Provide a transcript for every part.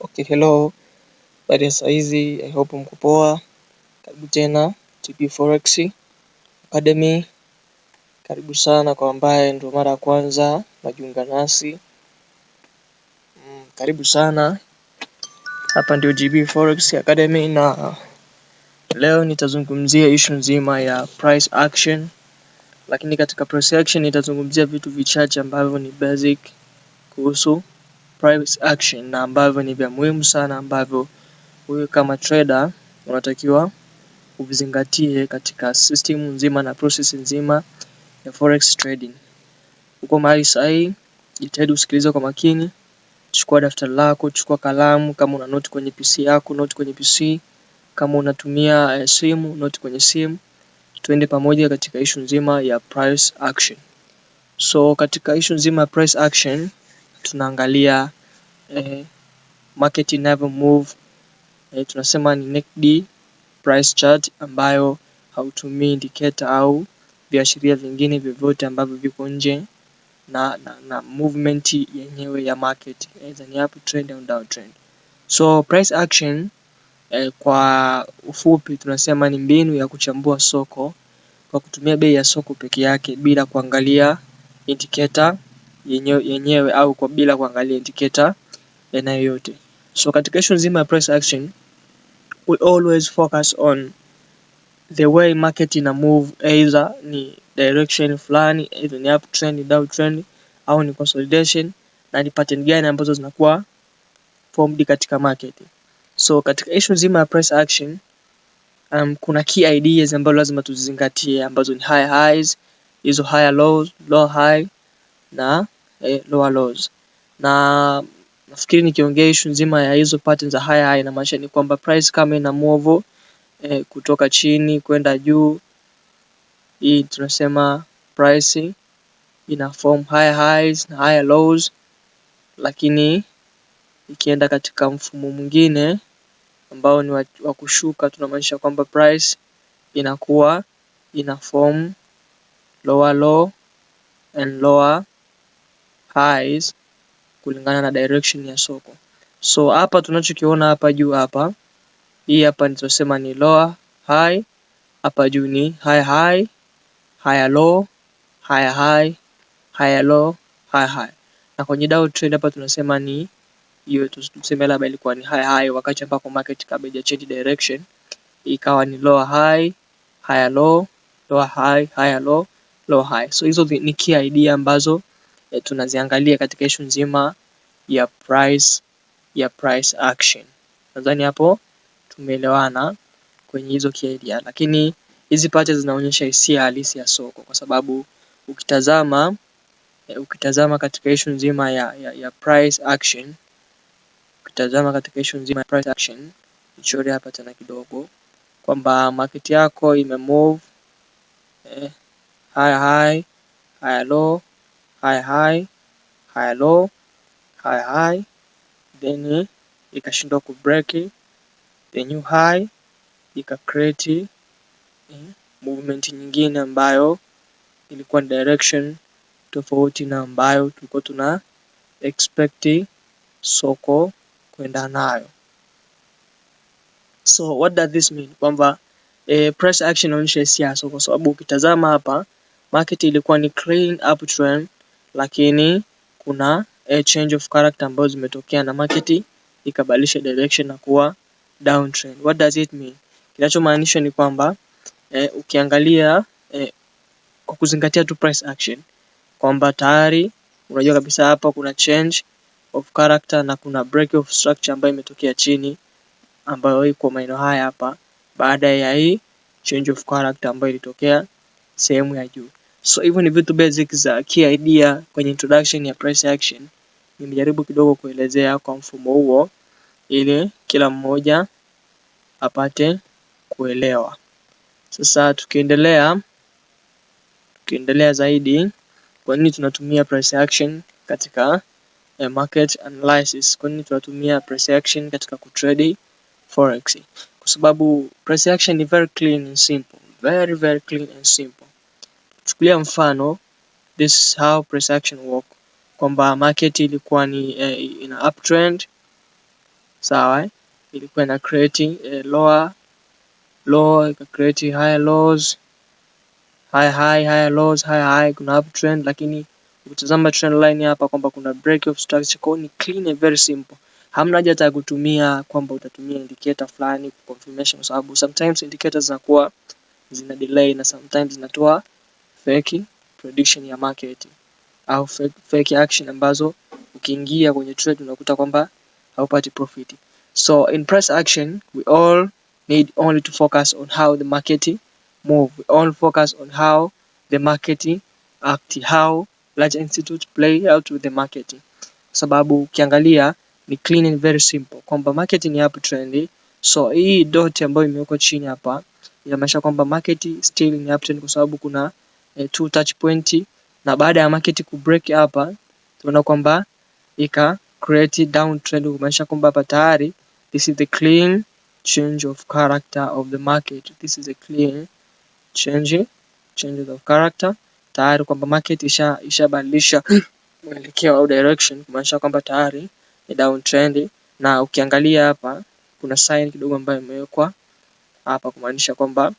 Okay, hello. Habari ya saizi, I hope mko poa. Karibu tena TP Forex Academy. Karibu sana kwa ambaye ndio mara ya kwanza najiunga nasi. Karibu sana. Hapa ndio GB Forex Academy na leo nitazungumzia issue nzima ya price action, lakini katika price action nitazungumzia vitu vichache ambavyo ni basic kuhusu price action na ambavyo ni vya muhimu sana ambavyo wewe kama trader unatakiwa uvizingatie katika system nzima na process nzima ya forex trading. Uko mahali sahihi, jitahidi usikilize kwa makini, chukua daftari lako, chukua kalamu, kama una note kwenye PC yako, note kwenye PC, kama unatumia simu, note kwenye simu. Tuende pamoja katika issue nzima ya price action. So katika issue nzima ya price action tunaangalia market inavyo move, tunasema ni naked price chart ambayo hautumii indicator au viashiria vingine vyovyote ambavyo viko nje na movement yenyewe ya market, either ni uptrend au downtrend. So price action, kwa ufupi tunasema ni mbinu ya kuchambua soko kwa kutumia bei ya soko peke yake bila kuangalia indicator yenyewe au kwa bila kuangalia indicator aina yoyote. So katika issue nzima ya price action, we always focus on the way market ina move, either ni direction fulani, either ni uptrend, downtrend au ni consolidation, na ni pattern gani ambazo zinakuwa formed katika market. So katika issue nzima ya price action, kuna key ideas ambazo lazima tuzizingatie ambazo ni higher highs, hizo higher lows, lower high na lower lows. Na nafikiri nikiongea issue nzima ya hizo patterns za higher high, inamaanisha ni kwamba price kama ina move kutoka chini kwenda juu, hii tunasema price ina form higher highs na higher lows, lakini ikienda katika mfumo mwingine ambao ni wa kushuka, tunamaanisha kwamba price inakuwa ina form lower low and lower highs kulingana na direction ya soko. So hapa tunachokiona hapa juu hapa, hii hapa tunasema ni lower high, hapa juu ni higher high, higher low, higher high, higher low, higher high. Na kwenye downtrend hapa tunasema ni hiyo, tuseme labda ilikuwa ni higher high wakati ambako market kabla haija change direction ikawa ni lower high, higher low, lower high, higher low, lower high. So hizo ni key idea ambazo tunaziangalia katika issue nzima ya price action. Nadhani hapo tumeelewana kwenye hizo key idea, lakini hizi patterns zinaonyesha hisia halisi ya soko kwa sababu ukitazama katika issue nzima ya price action, ukitazama katika issue nzima ya price action, nichore hapa tena kidogo kwamba market yako ime move higher high, higher low, higher high, higher low, higher high, then ikashindwa ku break the new high, ika create movement nyingine ambayo ilikuwa ni direction tofauti na ambayo tulikuwa tuna expect soko kwenda nayo. So what does this mean? Kwamba price action inaonyesha hisia ya soko, kwa sababu ukitazama hapa market ilikuwa ni clean uptrend, lakini kuna a change of character ambazo zimetokea na market ikabadilisha direction na kuwa downtrend. What does it mean? Kinachomaanisha ni kwamba ukiangalia kwa kuzingatia tu price action kwamba tayari unajua kabisa hapa kuna change of character na kuna break of structure ambayo imetokea chini ambayo iko maeneo haya hapa baada ya hii change of character ambayo ilitokea sehemu ya juu. So hivyo ni vitu basic za key idea kwenye introduction ya price action. Nimejaribu kidogo kuelezea kwa mfumo huo ili kila mmoja apate kuelewa. Sasa tukiendelea zaidi, kwa nini tunatumia price action katika market analysis? Kwa nini tunatumia price action katika kutrade forex? Kwa sababu price action ni very clean and simple, very very clean and simple. Chukulia mfano, this is how price action work, kwamba market ilikuwa ni ina uptrend. Sawa, eh? Ilikuwa ina create lower low, ika create higher lows, higher high, higher lows, higher high, kuna uptrend, lakini ukitazama trend line hapa kwamba kuna break of structure, kwa ni clean and very simple. Hamna haja hata kutumia kwamba utatumia indicator fulani confirmation, kwa sababu sometimes indicators zinakuwa zina delay na sometimes zinatoa fake prediction ya market au fake action ambazo ukiingia kwenye trade unakuta kwamba haupati profit. So in price action we all need only to focus on how the market move. We all focus on how the market act, how large institute play out with the market. Sababu ukiangalia ni clean and very simple kwamba market ni uptrend. So hii dot ambayo imewekwa chini hapa inamaanisha kwamba market still ni uptrend kwa sababu kuna two touch point, na baada ya market ku break hapa tunaona kwamba ika create downtrend, kumaanisha kwamba hapa tayari this is the clean change of character of the market. This is a clean change of character tayari kwamba market ishabadilisha mwelekeo au direction, kumaanisha kwamba tayari ni downtrend, na ukiangalia hapa kuna sign kidogo ambayo imewekwa hapa kumaanisha kwamba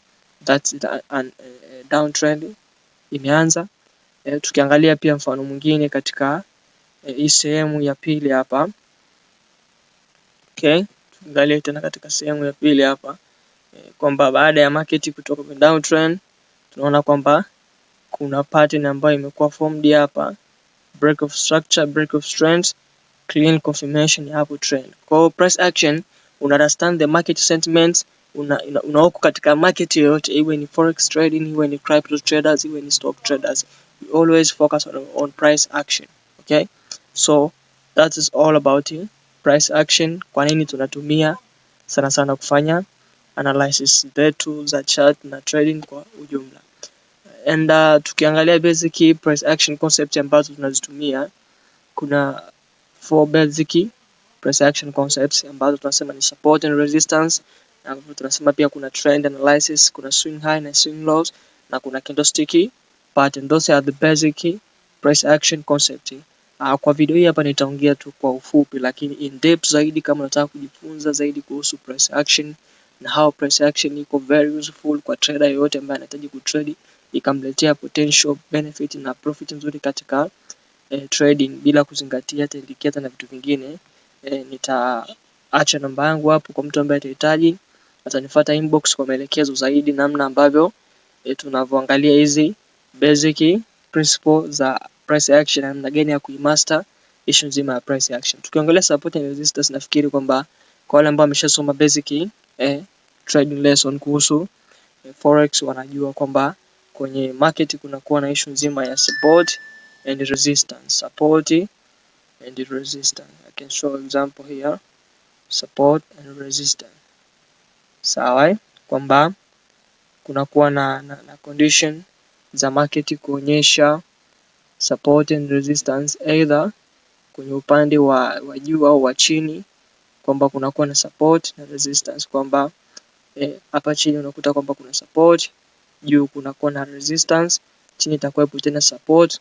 that's a downtrend imeanza. Tukiangalia pia mfano mwingine katika hii sehemu ya pili hapa. Okay, tuangalie tena katika sehemu ya pili hapa kwamba baada ya market kutoka kwenye downtrend tunaona kwamba kuna pattern ambayo imekuwa formed hapa, break of structure, break of strength, clean confirmation ya uptrend. Kwa hiyo price action una understand the market sentiment, una katika market yoyote, iwe ni forex trading, iwe ni crypto traders, iwe ni stock traders, we always focus on price action. Okay, so that is all about it. Price action. Kwa nini tunatumia sana sana kufanya analysis zetu za chart na trading kwa ujumla. And tukiangalia basic price action concept ambazo tunazitumia, kuna four basic price action concepts ambazo tunasema ni support and resistance, na tunasema pia kuna trend analysis, kuna swing high na swing lows na kuna candlestick pattern. Those are the basic price action concept. Kwa video hii hapa nitaongea tu kwa ufupi, lakini in depth zaidi, kama unataka kujifunza zaidi kuhusu price action na how price action iko very useful kwa trader yoyote ambaye anahitaji kutrade ikamletea potential benefit na profit nzuri katika trading bila kuzingatia hata indicator na vitu vingine. Nitaacha namba yangu hapo kwa mtu ambaye atahitaji, atanifuata inbox kwa maelekezo zaidi namna ambavyo tunavyoangalia hizi basic principle za price action, namna gani ya kuimaster issue nzima ya price action. Tukiongelea support and resistance, nafikiri kwamba kwa wale ambao wameshasoma basic trading lesson kuhusu forex wanajua kwamba kwenye market kunakuwa na issue nzima ya support and resistance, support and resistance. I can show example here, support and resistance. Sawa, eh? Kwamba kunakuwa na condition za market kuonyesha support and resistance either kwenye upande wa juu au wa chini, kwamba kunakuwa na support na resistance, kwamba hapa chini unakuta kwamba kuna support, juu kunakuwa na resistance, chini itakuwepo tena support,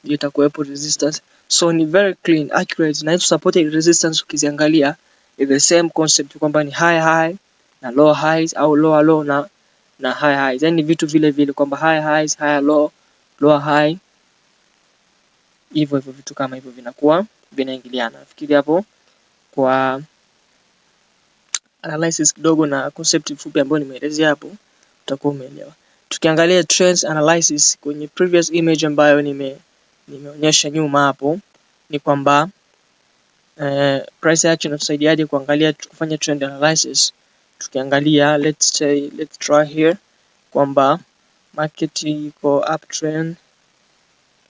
juu itakuwepo resistance. So ni very clean, accurate na hizo support and resistance ukiziangalia is the same concept kwamba ni high high na low highs au lower low na high highs, yani vitu vile vile kwamba high highs, higher low, lower high, hivyo hivyo vitu kama hivyo vinakuwa vinaingiliana. Nafikiri hapo kwa analysis kidogo na concept fupi ambayo nimeelezea hapo utakuwa umeelewa. Tukiangalia trends analysis kwenye previous image ambayo nimeonyesha nyuma hapo ni kwamba price action inatusaidiaje kuangalia kufanya trend analysis. Tukiangalia let's say, let's try here kwamba market iko uptrend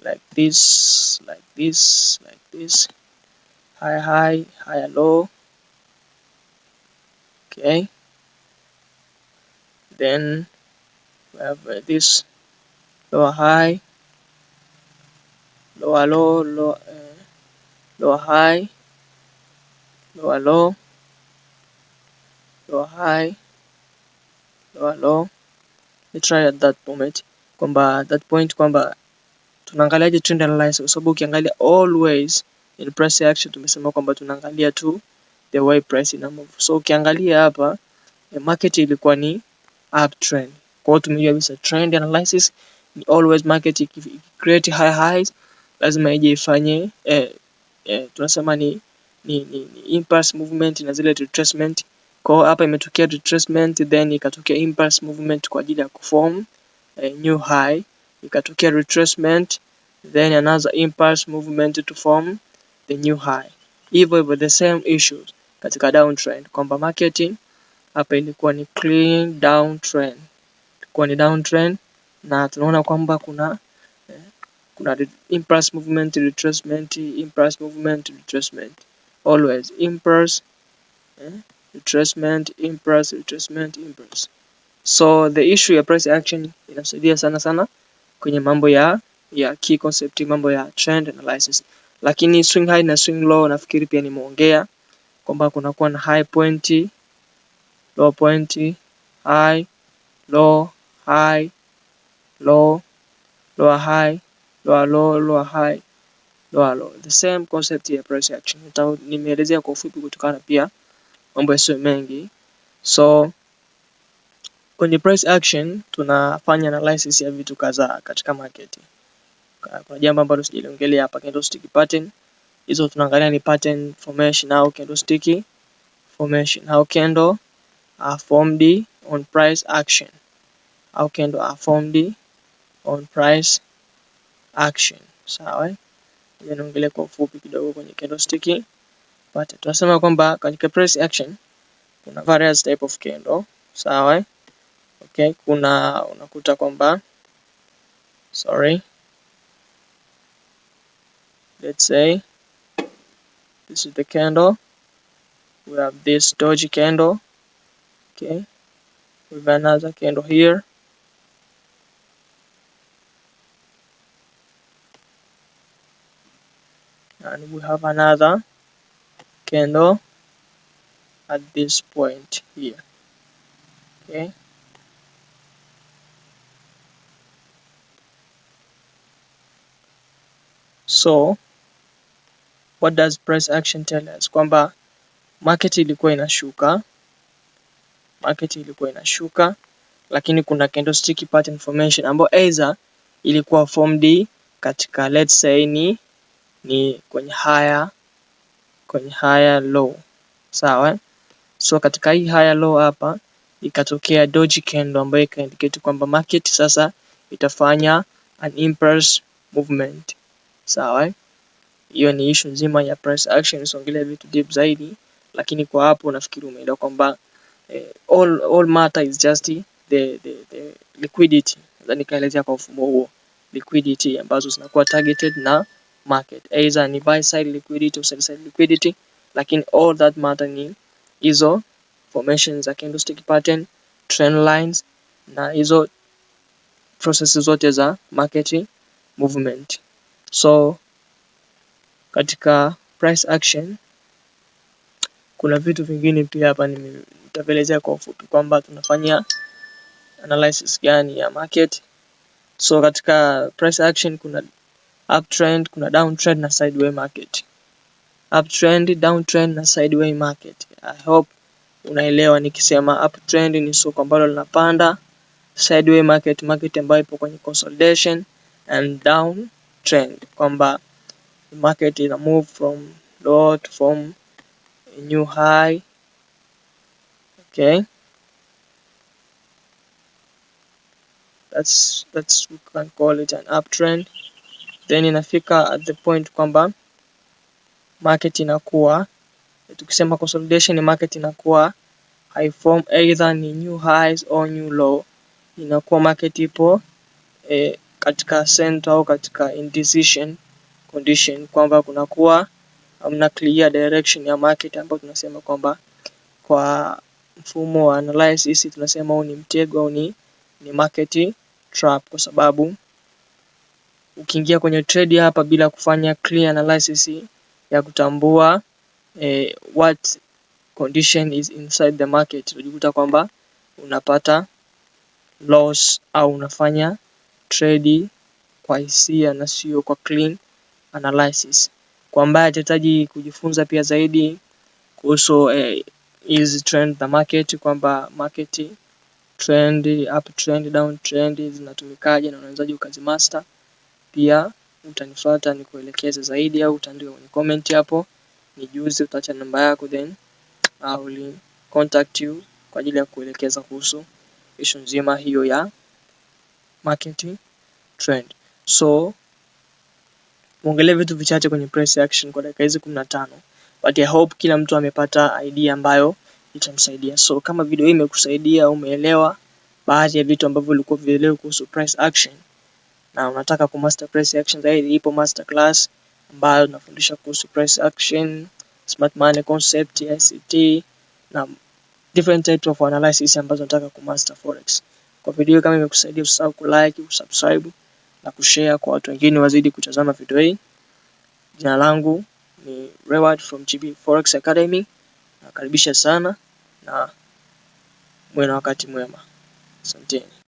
like this, like this, like this, high high, higher low, okay, then we have this lower high, lower low, lower high, lower low, lower high, lower low. We try at that moment kwamba that point kwamba tunaangaliaje trend analysis, kwa sababu ukiangalia always in price action tumesema kwamba tunaangalia tu the way price ina move. So ukiangalia hapa market ilikuwa ni uptrend. Kwa hiyo tumejua kabisa trend analysis ni always market iki create high highs lazima ije ifanye tunasema ni impulse movement na zile retracement. Kwa hiyo hapa imetokea retracement, then ikatokea impulse movement kwa ajili ya kuform new high, ikatokea retracement, then another impulse movement to form the new high. Hivyo hivyo the same issues katika downtrend kwamba market hapa ilikuwa ni clean downtrend, ilikuwa ni downtrend na tunaona kwamba kuna impulse movement, retracement, impulse movement, retracement, always impulse, retracement, impulse, retracement, impulse. So the issue ya price action inasaidia sana sana kwenye mambo ya key concept, mambo ya trend analysis. Lakini swing high na swing low nafikiri pia nimeongea kwamba kunakuwa na high point, low point, high, low, high, low, lower high, lower low, lower high, lower low. The same concept ya price action. Nimeelezea kwa ufupi kutokana pia mambo yasiyo mengi. So kwenye price action tunafanya analysis ya vitu kadhaa katika market. Kuna jambo ambalo sijaliongelea hapa, candlestick pattern. Hizo tunaangalia ni pattern formation au candlestick formation, how candle are formed on price action, how candle are formed on price action. Sawa, eh? Niongelee kwa ufupi kidogo kwenye candlestick pattern. Tunasema kwamba katika price action kuna various type of candle. Sawa, eh? Okay, kuna unakuta kwamba, sorry, let's say this is the candle, we have this doji candle, okay, we have another candle here, and we have another candle at this point here. Okay, so what does price action tell us? Kwamba market ilikuwa inashuka, market ilikuwa inashuka, lakini kuna candlestick pattern formation ambayo either ilikuwa formed katika, let's say, ni kwenye higher low, sawa eh? So katika hii higher low hapa ikatokea doji candle ambayo ikaindicate kwamba market sasa itafanya an impulse movement, sawa eh? Hiyo ni issue nzima ya price action, usiongelee vitu deep zaidi, lakini kwa hapo nafikiri umeelewa kwamba all matter is just the liquidity. Naweza nikaelezea kwa mfumo huo, liquidity ambazo zinakuwa targeted na market, either ni buy side liquidity au sell side liquidity, lakini all that matter ni hizo formations za candlestick pattern, trend lines na hizo processes zote za market movement. So katika price action kuna vitu vingine pia hapa nitaelezea kwa ufupi kwamba tunafanya analysis gani ya market. So katika price action kuna uptrend, kuna downtrend na sideway market. Uptrend, downtrend na sideway market. I hope unaelewa nikisema uptrend ni soko ambalo linapanda, sideway market, market ambayo ipo kwenye consolidation, and downtrend kwamba the market ina move from low to form a new high. Okay, that's we can call it an uptrend. Then inafika at the point kwamba market inakuwa, tukisema consolidation, market inakuwa haiform either ni new highs or new low, inakuwa market ipo katika center au katika indecision condition, kwamba kunakuwa hamna clear direction ya market, ambayo tunasema kwamba kwa mfumo wa analysis tunasema huu ni mtego au ni market trap, kwa sababu ukiingia kwenye trade hapa bila kufanya clear analysis ya kutambua what condition is inside the market, unajikuta kwamba unapata loss au unafanya trade kwa hisia na sio kwa clean analysis. Kwa ambaye atahitaji kujifunza pia zaidi kuhusu Kuhusu hizi trend za market, kwamba market trend, up trend, down trend zinatumikaje na unawezaje ukazimaster. Pia utanifuata nikuelekeze zaidi, au utaandika kwenye comment hapo nijuze, utaacha namba yako, then I will contact you kwa ajili ya kuelekeza kuhusu issue nzima hiyo ya market trend. So muongelee vitu vichache kwenye price action kwa dakika hizi 15, but I hope kila mtu amepata idea ambayo itamsaidia. So kama video hii imekusaidia, umeelewa baadhi ya vitu ambavyo ulikuwa huvielewi kuhusu price action na unataka kumaster price action zaidi, ipo master class ambayo tunafundisha kuhusu price action, smart money concept, ICT na different types of analysis ambazo unataka kumaster forex. Kwa video kama imekusaidia, usisahau kulike, kusubscribe na kushare kwa watu wengine wazidi kutazama video hii. Jina langu ni Reward from GB Forex Academy. Nakaribisha sana na muwe na wakati mwema. Asanteni.